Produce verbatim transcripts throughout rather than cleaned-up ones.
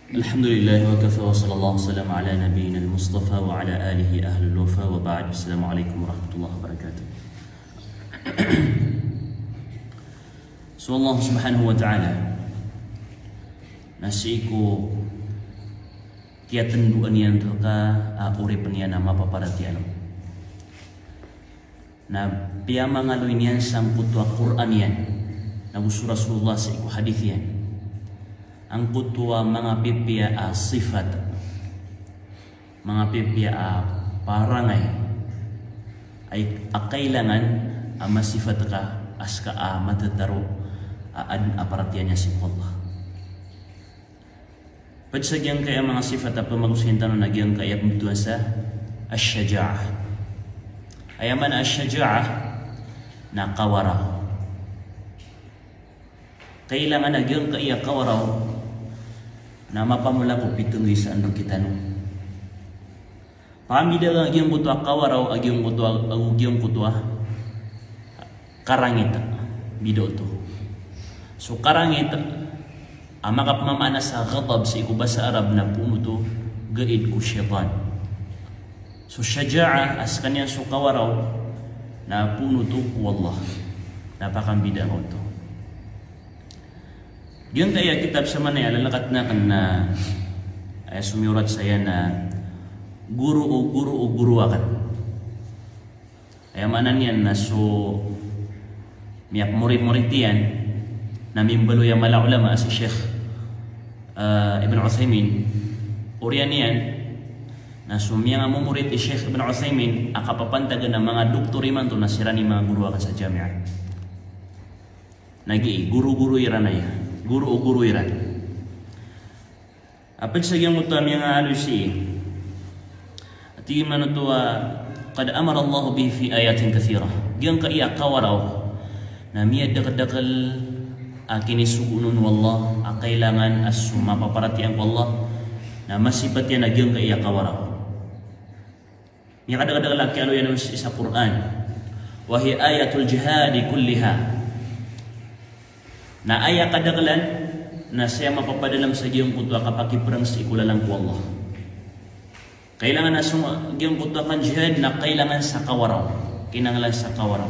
Alhamdulillah wa kafa wa sallallahu wa sallam ala nabiyyina al-Mustafa wa ala alihi ahlul wafa wa ba'd. Assalamu alaikum warahmatullahi wabarakatuh. So Allah subhanahu wa ta'ala na sii ko kiyatndoan iyan rka a oripen iyan a mapaparatiyaya. Na piyamangaloy niyan sangkoto a Qur'an iyan, na go so Rasulullah sii ko hadith iyan, angkoto a manga pipiya a sifat, manga pipiya a parangay a kailangan a masifat ka a ska a matataroa a adn a paratiyaya sii ko Allah. Pd sa giyangkaya manga sifat a pmagosayn tano na giyangkaya pmbtowan sa ash-shaja'ah. Aya maana ash-shaja'ah na kawaraw. Kailangan a giyangkaya kawaraw na mapamola ko pitnggay sa andro kitano. Pambida a giyangkoto a kawaraw a giyangkoto a, a giyangkoto a karangit. Bida oto. So karangit a makapmamaana sa ghadab sii ko basa Arab na poon oto gaid ko shaytan. So shaja'ah a skaniyan so kawaraw na poon oto ko Allah. Na pakambida oto. Giyangkaya kitab sa manaya, lalakatn akn na, aya somiyorat saya na goro o goro o goro akn. Aya maana niyan na so miyapmorit-morit iyan na mimbaloy a mala a ulama a si Sheikh, eh, Ibn Uthaymin. Oriyan iyan na so miyangamomorit i Sheikh Ibn Uthaymin a kapapantagan a manga doktor imanto na siran i manga goro akn sa jami'ah. Na gii, goro-goro iran aya. Goro o goro iran. A pd sa giyangkoto a miyangaaloy sii a tig imanto a, "Qad amara Allahu bihi fi ayatin kathirah." Giyangkaya kawaraw na miyadakdakl a kinisogoon o Allah a kailangan a so mapaparatiyaya ko Allah na masipat iyan a giyangkaya kawaraw. Miyakadakdakl a kiyaaloy iyan on sii sa Qur'an. Wa hiya ayatul jihadi kulliha. Na aya kadaklan na saya mapapadalm sa giyangkoto a kapakiprang sii ko lalan ko Allah. Kailangan a so giyangkoto a kanjihad na kailangan sa kawaraw. Kinanglan sa kawaraw.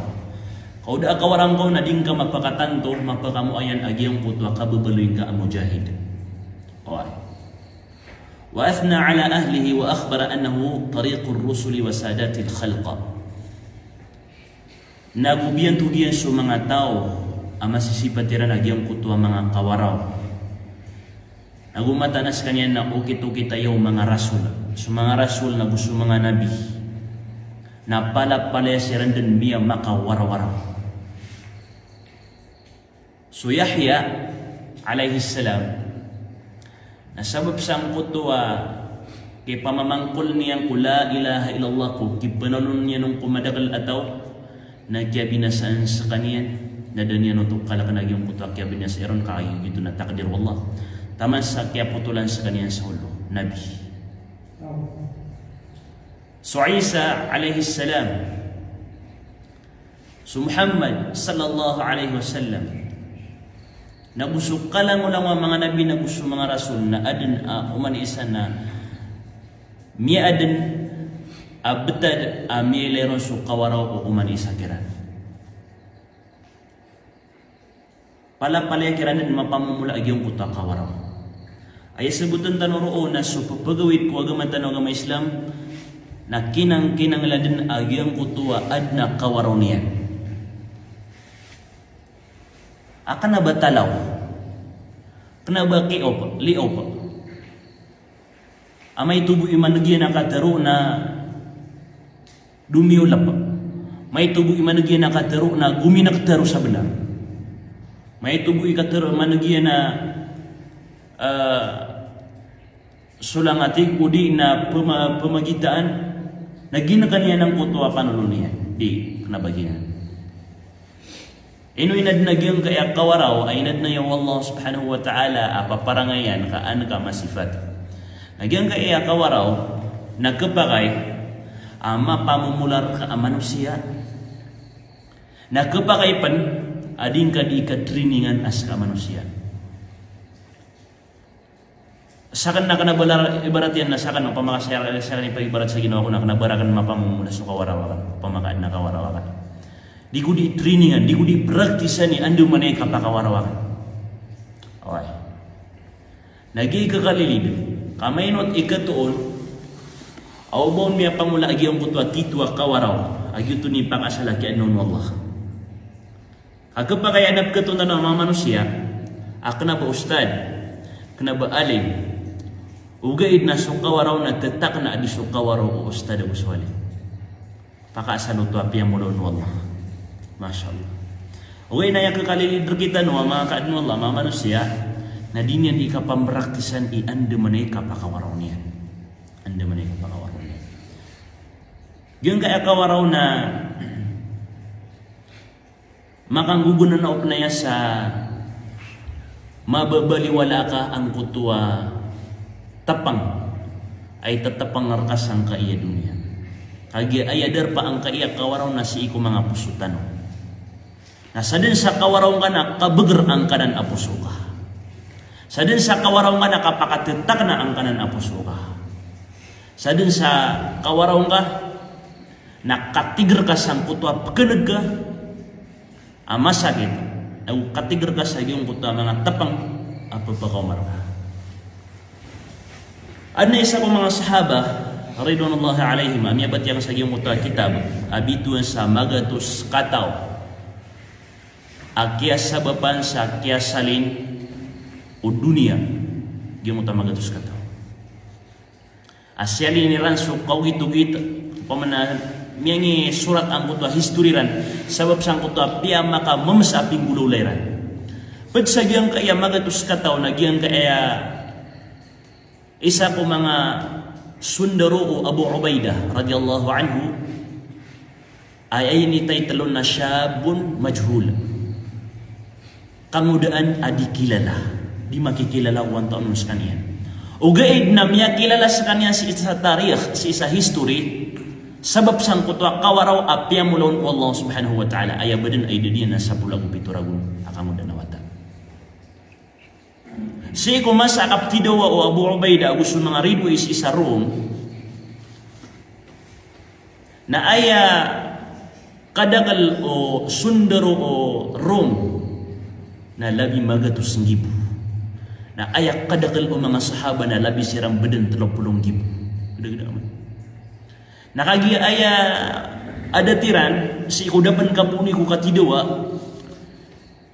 Ka o da a kawaraw ngka on na di ngka mapakatanto, mapakamoayan a giyangkoto a kababaloy ngka a mujahid. Oway. Wa athna ala ahlihi wa akhbara annahu tariqur rusuli wa sadatil khalq. Nago biyantog iyan so manga taw a masisipat iran a giyangkoto a manga kawaraw. Nago mataan a skaniyan na okit-okit aya o manga rasul. So manga rasul nago so manga nabi na palapalaya siran dn miyamakawarawaraw. So Yahya alayhis salam, na sabap sangkoto a kipamamangkol niyan ko la ilaha illallah, ko kipanalon iyan on ko madakl a taw, na kiyabinasaan skaniyan, na da niyan oto kalkn a giyangkoto a kiyabinasa iran ka giyoto na takdir o Allah. Taman sa kiyapotolan skaniyan sa olo, nabi. So Isa alayhis salam, so Muhammad sallallahu alayhi wasallam, nago so kalangolangowan a manga nabi nago so manga rasul na adn a oman i isa na miyaadn a btad a miyailay ron so kawaraw o oman i isa kiran. Palapalaya kiran dn mapamomola a giyangkoto a kawaraw. Aya sabotn tano roo na so ppagawid ko agama tano a agama Islam na kinangkinanglan dn a giyangkoto a adn a kawaraw niyan. A kna ba talaw, kna ba kiop, liop. Amay to bo i maneg iyan a katharo na domiyolap. Amay to bo i maneg iyan a katharo na gominaktharo sa bnar. Amay to bo i katharo, maneg iyan a, ah, solangatig odi na pema-, pemagitaan, na ginkan iyan angkoto a panolon iyan. Di, kna ba giyanan. Ino inadn a giyangkaya kawaraw a inadn aya o Allah subhanahu wa ta'ala a paparangayan ka an ka masipat. Na giyangkaya kawaraw na khapakay a mapamomola rka a manosiya. Na khapakay pn a di ngka di katriningan a ska a manosiya. Saken na kena ba lar-, ibarat iyan na saken, opama ka saya, saya kena ipaibarat sa ginawa ko na kena ba raken mapamomola so kawaraw aken, opama ka aden a kawaraw aken. Di ko di trainingan, di ko di praktisan i andamanaya i kapakawaraw aken. Oway. Na giya i kekalilid, ka mainot i ketoon, a o ba on miyapamola a giyangkoto a tito a kawaraw, a giyoto i pakaasal a kiyaadna on o Allah. Ka kepakay a na peketoon tano a manga manosiya a kena ba ustad, kena ba alim, ogaid na so kawaraw na tetakna a di so kawaraw o ustad ago so alim. Pakaasal oto a piyamola on o Allah. Masha Allah. Ogaid na aya kekalilid rektano a manga kaadn o Allah, manga manosiya, na di niyan di kapamraktisan i andamanaya i kapakawaraw niyan. Andamanaya i kapakawaraw niyan. Giyangkaya kawaraw na makanggogonan a opnaya sa mababaliwala ka angkoto a tepeng, ay tetepeng reka sangkaya doniya. Kagiya aya darpa angkaya kawaraw na sii ko manga poso tano. Na saden sa kawaraw ngka na kabeger angkanan a poso ka. Saden sa kawaraw ngka na kapakatetakna angkanan a poso ka. Saden sa kawaraw ngka na katiger ka sangkoto a pekeneg ka a masakit, ago katiger ka sa giyangkoto a manga tepeng a pepakaoma reka. Aden a isa ko manga sahaba, ridwanullahi alaihim, a miyabatiya sa giyangkoto a kitab a bitowan sa magatos kataw a kiyasabapan sa kiyasalin o doniya, giyangkoto a magatos kataw. A siyalin iran so kawitowit, opama na miyangisorat angkoto a history ran, sabap sangkoto a piyamakamemes a pinggolawla iran. Ped sa giyangkaya magatos kataw na giyangkaya isa ko manga sondaro o Abu Ubaidah radhiyallahu anhu, aya ini title on na shabbun majhul. Kangodaan a di kilala. Di makikilala o antaa on skaniyan. Ogaid na miyakilala skaniyan sii sa tarikh, sii sa history, sabap sangkoto a kawaraw a piyamola on o Allah subhanahu wa ta'ala. Aya baden a idad iyan na sapolo ago pito ragon a kangodaan a wata. Sii ko masa a kaptidawa o Abu Ubaidah ago so manga ridoay sii sa Rom, na aya kadakel o sondaro o Rom na labi magatos nggibo. Na aya kadakel o manga sahaba na labi siran baden telo polo nggibo. Gedageda man. Na kagiya aya adat iran sii ko da pen kapoon i ko katidawa,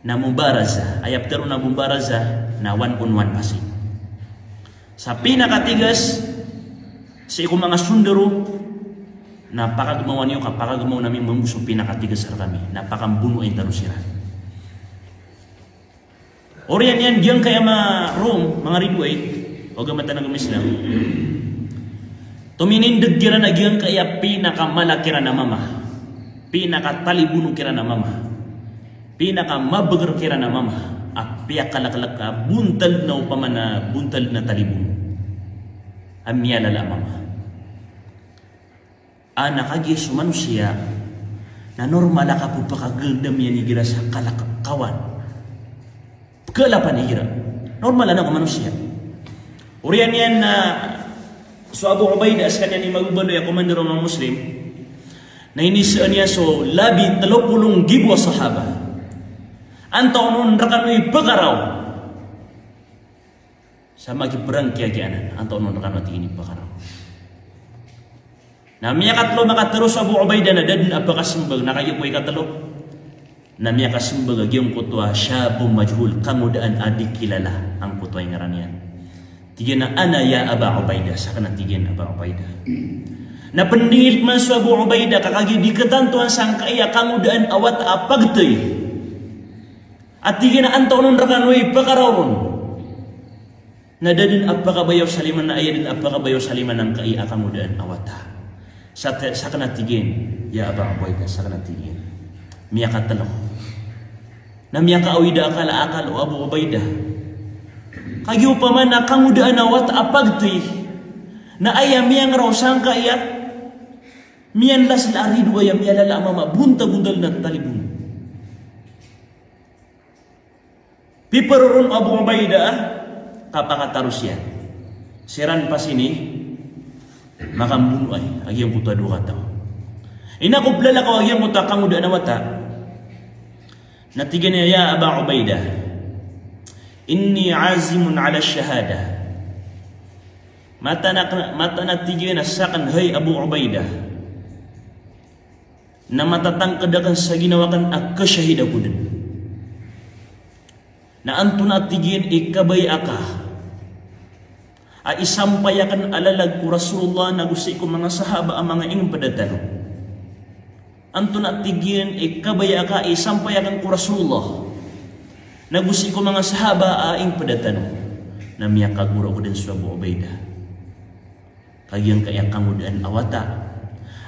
na mubaraza, aya petero na mubaraza, na one on one passing. Sa pinakatigas sii ko manga sondaro, na pakagemawa niyo ka pakagemaw ami mambo so pinakatigas rekami, na pakambonoay tano siran. Oriyan iyan giyangkaya manga Rom, manga ridoay o agama tano a agama Islam. Tominindeg iran a giyangkaya pinakamala kiran a mama, pinakatalibonok iran a mama, pinakamabeger kiran a mama, a piyakaleklek a bontal na opama na bontal na talibon a miyalala a mama. A na kagiya so manosiya na normal a kapepakagendam iyan igira sa kalek kawan. Pekalapan igira. Normal anan ko manosiya. Oriyan iyan na so Abu Ubaidah a sekaniyan i mababaloy a commander o manga Muslim, na inisaan iyan so labi telo polo nggibo a sahaba. Antaa on rekano i pekaraw? Sa makiperang kiyakiyanan, antaa on rekano, tig iyan, i pekaraw? Na miyakatelo, makatero so Abu Ubaidah na da den a pekasembag, na kagiya ko ikatelo na miyakasembag a giyangkoto a shabbun majhul, kangodaan a di kilala angkoto a ingaran iyan. Tig iyan a, "Ana ya Aba Ubaidah," saken a tig iyan a Aba Ubaidah. Na pendingil man so Abu Ubaidah ka kagiya di ketantoan sangkaya kangodaan a wata a pagtey. A tig iyan a antaa on rekano i pekaraw ron? Na da den a pekabayaw sa liman, na aya den a pekabayaw sa liman angkai a kangodaan a wata. Sa te-, saken a tig iyan, ya Aba Ubaidah, saken a tig iyan. Miyakatelo. Na miyakaawid a akal a akal o Abu Ubaidah. Kagiya opama na kangodaan a wata a pagtey, na aya miyangeraw sangkaya miyanlasla a ridoay a miyalala a mama, bonta-bontal na talibon. Piperoron o Abu Ubaidah, kapakataros iyan. Siran pasin i makambono ay a giyangkoto a dowa kataw. Ina ko plalakaw a giyangkoto a kangodaan a wata. Na tig iyan a, "Ya Aba Ubaidah, inni azimun ala shahadah." Mataan a, mataan a tig iyan a sakn, hay Abu Ubaidah, na matatangkd akn sa ginawa akn a kashahid ako dn. Na antonaa, tig iyan, i kabaya aka a isampay akn a lalag ko Rasulullah nago sii ko manga sahaba a manga ingpda tano? Antonaa, tig iyan, i kabaya aka a isampay akn ko Rasulullah nago sii ko manga sahaba a ingpda tano? Na miyakagoraok dn so Abu Ubaidah. Kagiya angkaya kangodaan a wata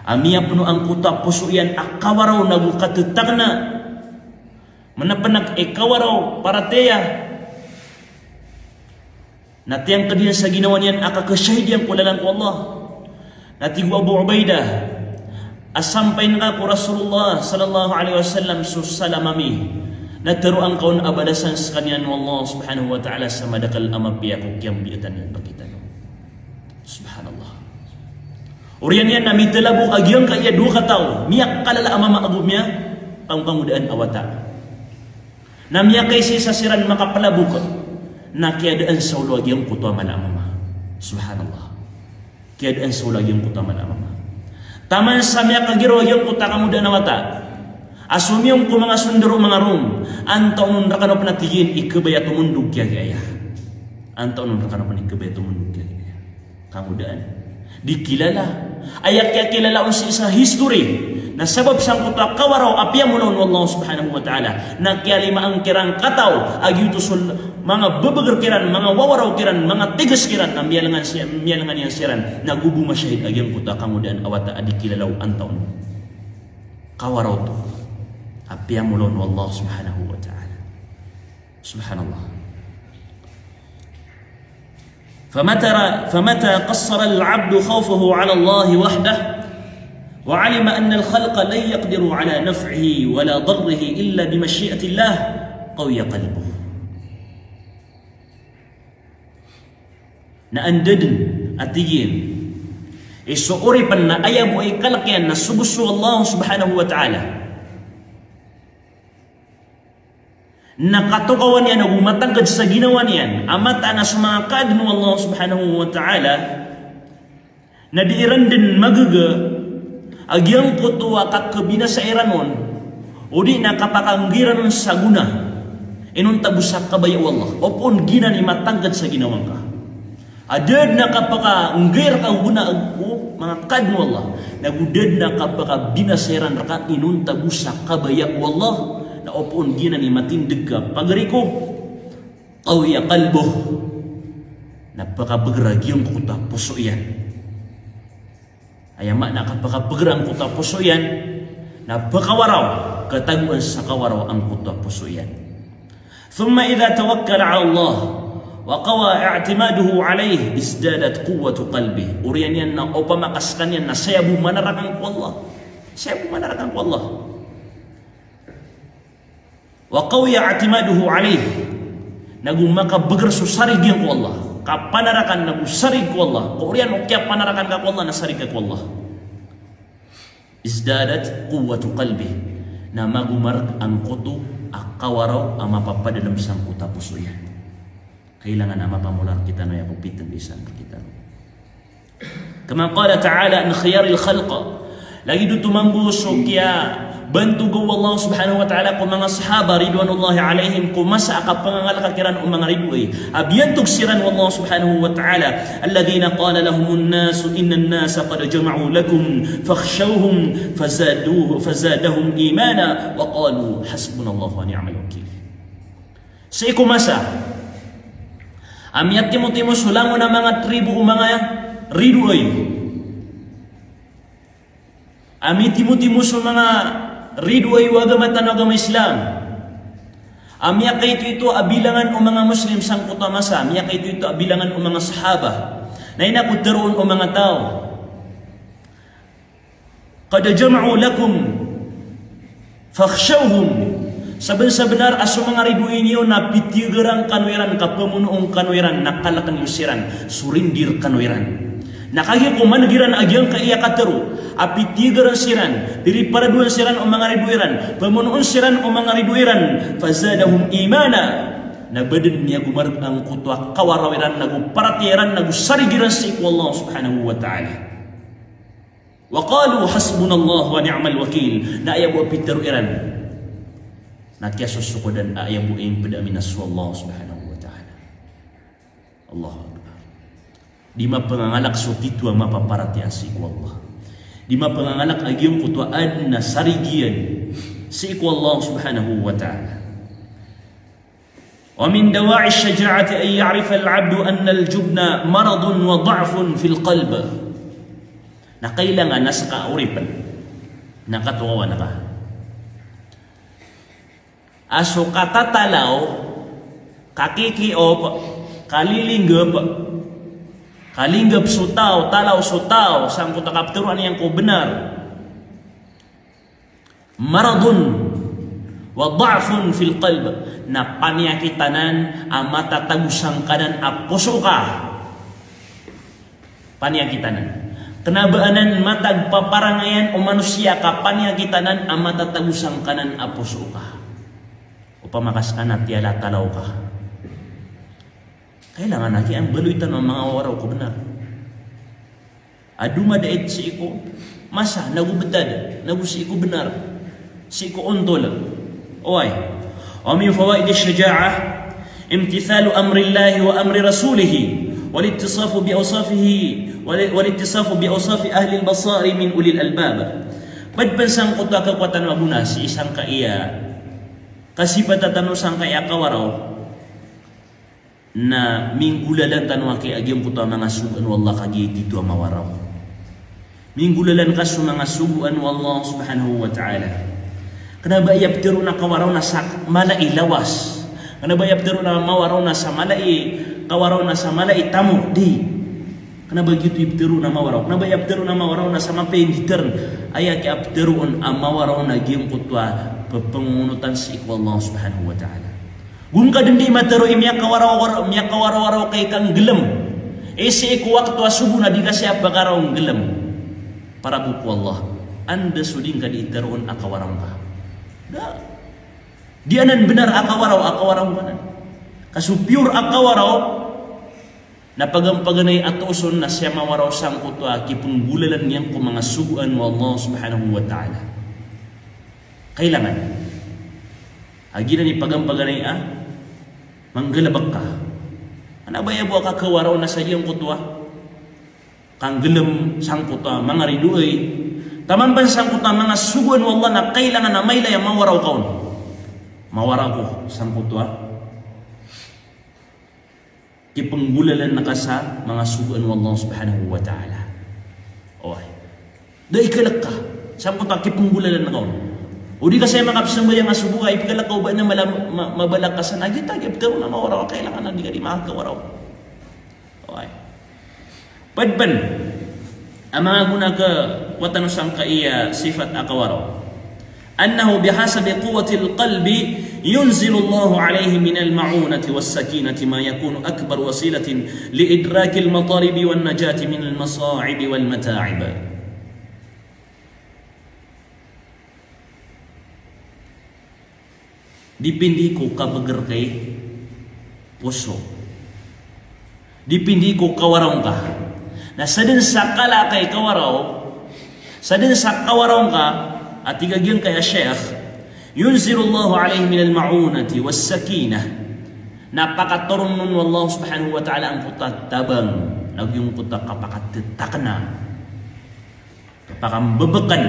a miyapno angkoto a poso iyan a kawaraw nago katetagna. Manapnap i kawaraw, paratiyaya. Na tiyangkd iyan sa ginawa niyan a kakashahid iyan ko lalan ko Allah. Na tig o Abu Ubaidah a sampayn ka ko Rasulullah sallallahu alaihi wasallam so salam ami, na tharoa ngka on a balasan skaniyan o Allah subhanahu wa ta'ala sa madakl a mapiya ko kiyambiyatan iyan rktano. Subhanallah. Oriyan iyan na mitalabok a giyangkaya dowa kataw, miyakalala a mama ago miyakangokangodaan a wata. Na miyakaisaisa siran makaplabok, na kiyadaan sa olo a giyangkoto a mala a mama. Subhanallah. Kiyadaan sa olo a giyangkoto a mala a mama. Taman sa miyakagiraw a giyangkoto a kangodaan a wata a somiyong ko manga sondaro o manga Rom, antaa on rkano pn, a tig iyan, i kabaya tomondog kiyagiya. Antaa on rkano pn i kabaya tomondog kiyagiya. Kangodaan. Di kilala. Aya kiyakilala on sii sa history na sabap sangkoto a kawaraw a piyamolaon o Allah subhanahu wa ta'ala, na kiyalimaan kiran kataw a giyoto so manga bbgr kiran, manga wawaraw kiran, manga tigs kiran, na miyalangan si-, miyalangan iyan siran, na go bo mashahid a giyangkoto a kangodaan a wata a di kilala o antaa on. Kawaraw oto a piyamolaon o Allah subhanahu wa ta'ala. Subhanallah. فمتى، فمتى قصر العبد خوفه على الله وحده وعلم أن الخلق لن يقدروا على نفعه ولا ضره إلا بمشيئة الله قوي قلبه. Na anda dn, a tig iyan, i so oripn na aya bo i kalk iyan na so bo so Allah subhanahu wa ta'ala. Na katokawan iyan ago matangkd sa ginawa niyan a mataan a so manga kaadn o Allah subhanahu wa ta'ala na di iran dn magaga a giyangkoto a kakabinasa iran on, odi na kapakangga iran on sa gona inonta bo sa kabaya o Allah. Opama giyanan i matangkd sa ginawa ngka. A da dn a kapakangga rka o gona o manga kaadn o Allah, nago da dn a kapakabinasa iran rka inonta bo sa kabaya o Allah, na opama giyanan i matindg a pagari ko, qawiya qalbuh, na pkabagr a giyangkoto a poso iyan. Aya maana a kapakabagr angkoto a poso iyan, na pkawaraw, katagoan sa kawaraw angkoto a poso iyan. Thumma idha tawakkala ala Allah wa qawa i'timaduhu alayh izdadat quwwatu qalbih. Oriyan iyan na opama ka skaniyan na saya bo manarakan ko Allah. Saya bo manarakan ko Allah. Wa qawiya i'timaduhu alayh. Nago makabagr so sarig iyan ko Allah. Kapanarakan nago sarig ko Allah. Ko oriyan o kiyapanarakan ka ko Allah na sarig ka ko Allah. Izdadat quwwatu qalbih. Na magomarg angkoto a kawaraw a mapapadalm sangkoto a poso iyan. Kailangan a mapamola rkitano aya ko pitn di san rkitano. Kama qala ta'ala an khiyaril khalq. Lagid oto mambo so kiyabantoga o Allah subhanahu wa ta'ala ko manga sahaba ridwanullahi alayhim ko masa a kapangangalka kiran o manga ridoay a biyantog siran o Allah subhanahu wa ta'ala. Alladhina qala lahumun nasu innan nasa qad jama'u lakum fakhshawhum fazadu-, fazadahum imana wa qalu hasbunallahu wa ni'mal wakil. Sii ko masa a miyatimotimo so langon a manga tribo o manga ridoay. A mitimotimo so manga ridoay o agama tano a agama Islam. A miyakaitoito a bilangan o manga Muslim sangkoto a masa, miyakaitoito a bilangan o manga sahaba. Na ino ko tharoon o manga taw? Qad jama'u lakum fakhshawhum. Sabensabenar a so manga ridoay niyo na pitiyagaran kano iran, kapamonoon kano iran, na kaleken iyo siran, surrender kano iran. Na kagiya ko man giran a giyangkaya katero a pitiyagaran siran, piriparadoan siran o manga ridoay iran, pamonoon siran o manga ridoay iran, fazadahum imana. Na ba den miyagomareg angkoto a kawaraw iran, nago paratiyaya iran, nago sarigi ran sii ko Allah subhanahu wa ta'ala. Wa qalu hasbunallahu wa ni'mal wakil. Na aya bo a pitero iran na kiyasosokodan a aya bo a imped ami na so Allah subhanahu wa ta'ala. Allahu Akbar. Di mapengangalak so tito a mapaparatiyaya sii ko Allah. Di mapengangalak a giyangkoto a aden a sarigi iyan sii ko Allah subhanahu wa ta'ala. Wa min dawa'i shaja'ati an ya'rifa al-'abdu anna al-jubna maradun wa da'fun fil qalb. Na kailangan a seka oripen na katokawan ka a so katatalaw, kakikiop, kalinggep, kalinggep so taw, talaw so taw sangkoto a kapteroan iyan ko benar. Maradun wa da'fun fil qalb. Na paniyakit anan a matatago sangkanan a poso ka. Paniyakit anan. Kena ba anan matag paparangayan o manosiya ka paniyakit anan a matatago sangkanan a poso ka. Opama ka seka na tiyala talaw ka. Kailangan a kiyambaloy tano a manga waraw ko benar. A domadait sii ko masa, nago betad, nago sii ko benar, sii ko ontol. Oway. Wa min fawaidi shaja'ah imtithalu amrillahi wa amri rasulihi wal ittisafu bi awsafihi, wal, wal ittisafu bi awsafi ahlil basair min ulil albab. Ped pen sangkoto a kekowatan a gona sii sangkaya kasipata tano sangkaya kawaraw. Na minggolalan tano a kay a giyangkoto a manga sogoan o Allah kagiya tito a mawaraw. Minggolalan ka so manga sogoan o Allah subhanahu wa ta'ala. Kena ba aya pteroon a kawaraw na sa mala i lawas. Kena ba aya pteroon a mawaraw na sa mala i kawaraw na sa mala i tamok, di. Kena ba giyoto i pteroon a mawaraw. Kena ba aya pteroon a mawaraw na sa mapiya i nditern. Aya kiyapteroon a mawaraw na giyangkoto a pepengongonotan sii ko Allah subhanahu wa ta'ala. Gom ka den di matero i miyakawaraw, miyakawaraw-waraw kay ka nggelem. Sii ko wakto a sobo na di ka siya pekaraw nggelem. Para bo ko Allah. Anda so di ngka di teroon a kawaraw ngka. Da. Di anan benar a kawaraw, a kawaraw ngka anan. Ka so pure a kawaraw na pagan-paganay a tooson na siya mawaraw sangkoto a kipenggolalan iyan ko manga sogoan o Allah subhanahu wa ta'ala. Kailangan a giyanan i pagan-paganay a manggalebek ka. Kena ba aya bo a kakawaraw na sa giyangkoto a kanggelem sangkoto a manga ridoay. Taman pen sangkoto a manga sogoan o Allah na kailangan a mailay a mawaraw ka on. Mawaraw ko sangkoto a kipenggolalan ka sa manga sogoan o Allah subhanahu wa ta'ala. Oway. Da ikalek ka sangkoto a kipenggolalan ka on. O di ka saya makapsambayang a sogo ka, ipekalek ka o ba na mala-, ma-, mabalak ka sa na gita, gita, na mawaraw, kailangan a di ka di makakawaraw. Oway. Ped pen a manga gona kekowatan o sangkaya sifat a kawaraw. Annahu bihasabi quwwatil qalbi yunzilullahu alayhi minal ma'unati was sakinati ma yakunu akbar wasilatin li idrakil matalibi wan najati minal masa'ibi wal mata'ib. Dipindi ko kabeger kay poso. Dipindi ko kawaraw ngka. Na saden sa kala kay kawaraw, saden sa kawaraw ngka, a tig a giyangkaya Sheikh, yunzilullahu alayhi minal ma'unati was sakinah. Na pakatoron on o Allah subhanahu wa ta'ala angkoto a tabang, na giyangkoto a kapakatetakna. Kapakambebeken.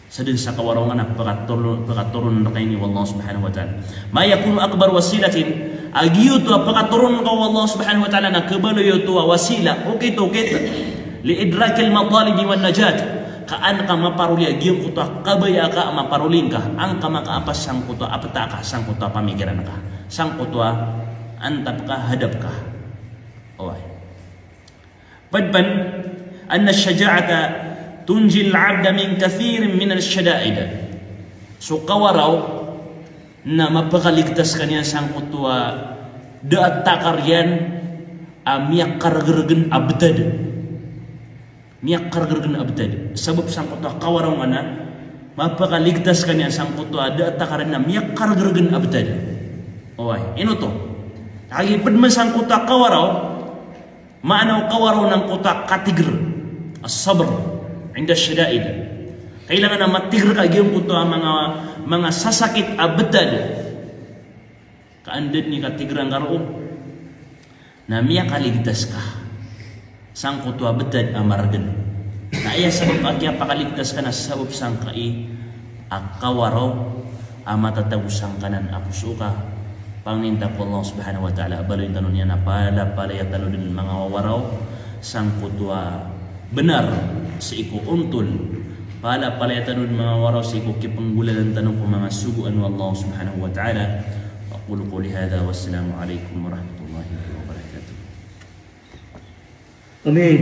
Saden sa kawaraw ngka na pakatoron, pakatoron reka ini o Allah subhanahu wa ta'ala. Ma yakunu akbar wasilatin, a giyoto a pakatoron ka o Allah subhanahu wa ta'ala na kebaloy oto a wasila, okit-okit. Li idrakil matalibi wan najat. Ka an ka maparoli a giyangkoto a kabaya ka a maparoli ngka. An ka makaapas sangkoto a apta ka, sangkoto a pamikiran ka. Sangkoto a antap ka, hadap ka. Oway. Ped pen, anna shaja'ata tunjil abda min kathirin min ash-shada'id. So kawaraw, Na mapakaligtas ka niyan sangkoto a da a takar iyan a miyakargrgn a btad. Miyakargrgn a btad. Sabap sangkoto a kawaraw nga na mapakaligtas ka niyan sangkoto a da a takar iyan a miyakargrgn a btad. Oway, ino oto? Kagiya pd man sangkoto a kawaraw, maana o kawaraw na angkoto a katigr, as-sabr inda ash-shada'id. Kailangan a matigr ka giyangkoto a manga, manga sasakit a btad. Ka anda dn i katigrn ka roo na miyakaligtas ka sangkoto a btad a margn. Na aya sabap a kiyapakaligtas ka na sabap sangkai a kawaraw a matatago sangkanan a poso ka. Pangnin ta ko Allah subhanahu wa ta'ala a baloyin tano niyan a palapalaya tano dn manga wawaraw sangkoto a bnar sii ko ontol. Palapalaya tano dn manga wawaraw sii ko kipnggolalan tano ko manga sogoan o Allah subhanahu wa ta'ala. Aqulu qawli hadha, wassalamu alaikum warahmatullahi wabarakatuh. Amin.